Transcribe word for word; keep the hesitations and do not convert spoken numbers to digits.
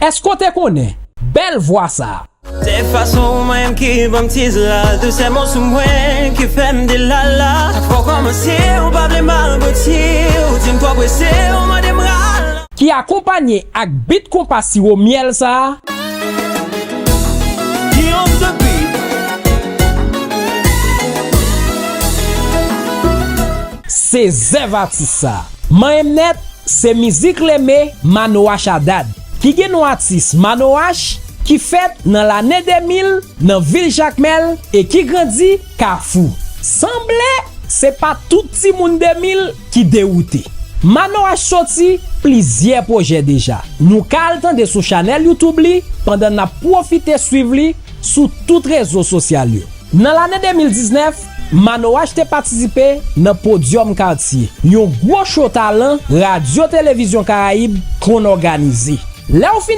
Èske w te konnen bèl vwa sa a? Se fason w menm ki ban m tiz la. Dousè mo sou mwen ki fè m di lala. Chak fwa w kòmanse, ou pa vle m al bati. Ou di m twò prese, ou mande m ral. Ki akonpanye ak beat konpa siwo myèl sa a. Guillaume the Beat. Se zèv atis sa a. Manyen m nèt, se mizik Leme Manoach Adad, ki gen non atis Manoach, ki fèt nan lane de mil nan vil Jakmèl e ki grandi Kafou. Sanble se pa tout timoun de mil ki dewoute. Manoach soti plizyè pwojè deja. Nou ka al tande sou chanèl YouTube li pandan n ap pwofite swiv li sou tout rezo sosyal yo. Nan lane de mil diznèf, Manoach te patisipe nan Podyòm Katye, yon gwo cho talan Radyo Televizyon Karayib konn òganize. Lè w fin